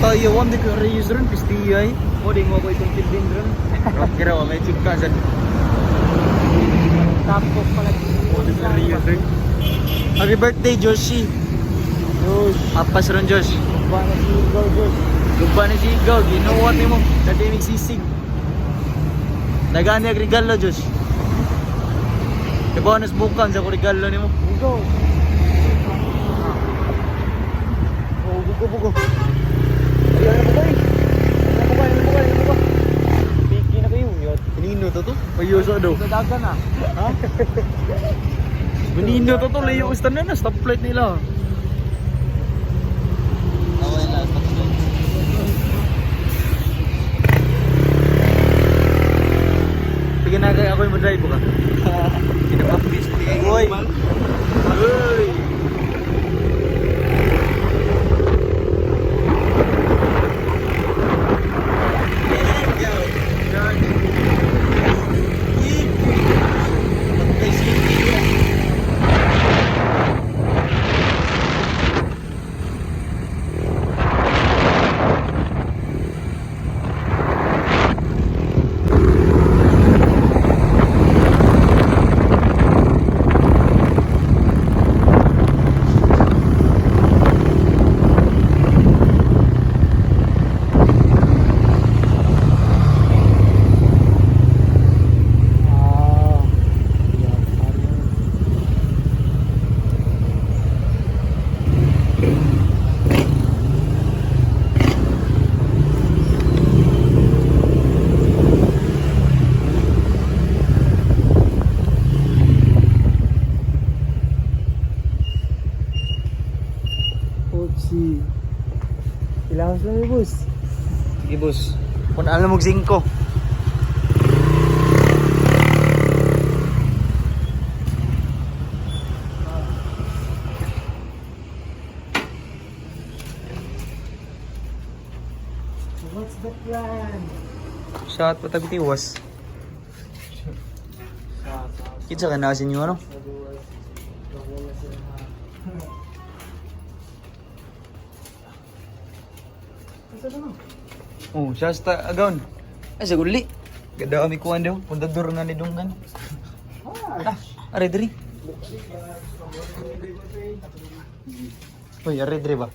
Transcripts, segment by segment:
Tayo, wam di ko reuse ron, pisti ay. Mo di mo ko itong tildin ron. Okay raw, may chika dyan. Tapos pala. Mo di ko reuse ron. Happy birthday, Joshi. Josh. Apas ron, Josh. Ba na si Go Josh. Gumpa na si Igaw, ginuwa ni mo. Dati may sisig. Nagaan niya regalo, Josh. Iba na bukan sa ko regalo nimo. Go. Oh, buko buko. Ayun na buko. Ano ba? Ano ba? Ano ba? Piki na kayo. Yot. Kanino to to? Ayuso do. Sa dagan ah. Ha? Kanino to to? Layo ustan na na stoplight nila. Away lang stop. Sige na kay ako yung mo-drive ka. Kinapapis ni Oy. Oy. Ah. Yeah, parang. Oopsie. Ilahos lang yung bus. Sige boss. Kung alam mo 5. What's the plan? Shot patag tiwas. Kitsa ka na kasi ano? Oh, siya sa agaon. Ay, sa guli. Ganda kami kuhan daw. Pundador nga ni Dunggan. Ah, are diri. Uy, are diri ba?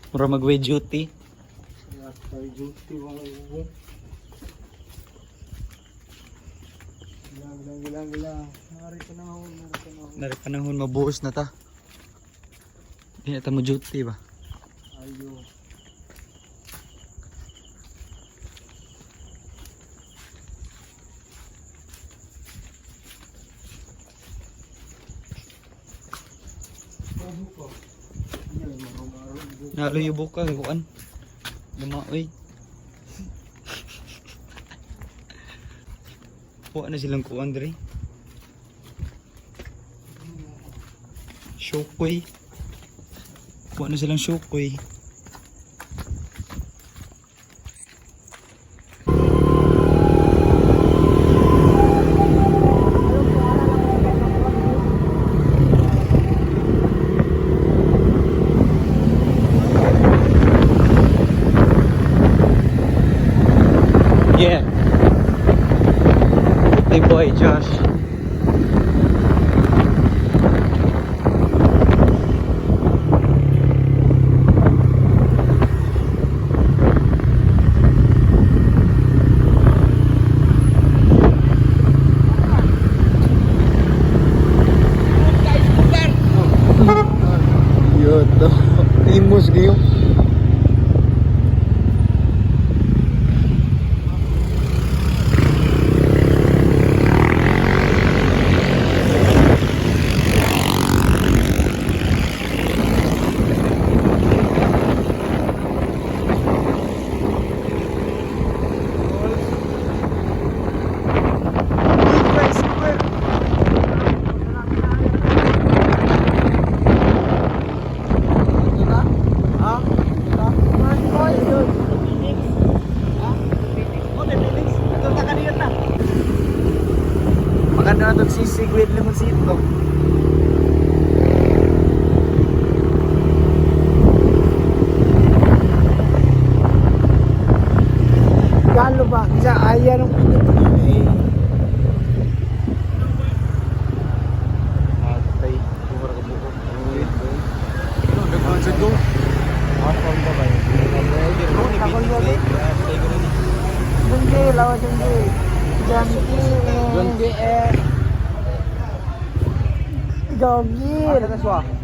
Mura mag-way duty. Nari panahon mabuhos na ta. Di na ta mo duty ba? Ayo. Naluyubok ka, kuan. Lumaoy. Kuha na silang kuan diri. Shokoy. Kuha na silang shokoy. Yeah. Birthday boy, Josh. Yoto. Imos kayo. na itong sisig with limoncito. Galo ba? Sa aya ng pinito. Eh. Atay, kumara ka buko. Ano, nagkuhan go. Dunggi, lawa dunggi. Dunggi. Dunggi eh. Gogil.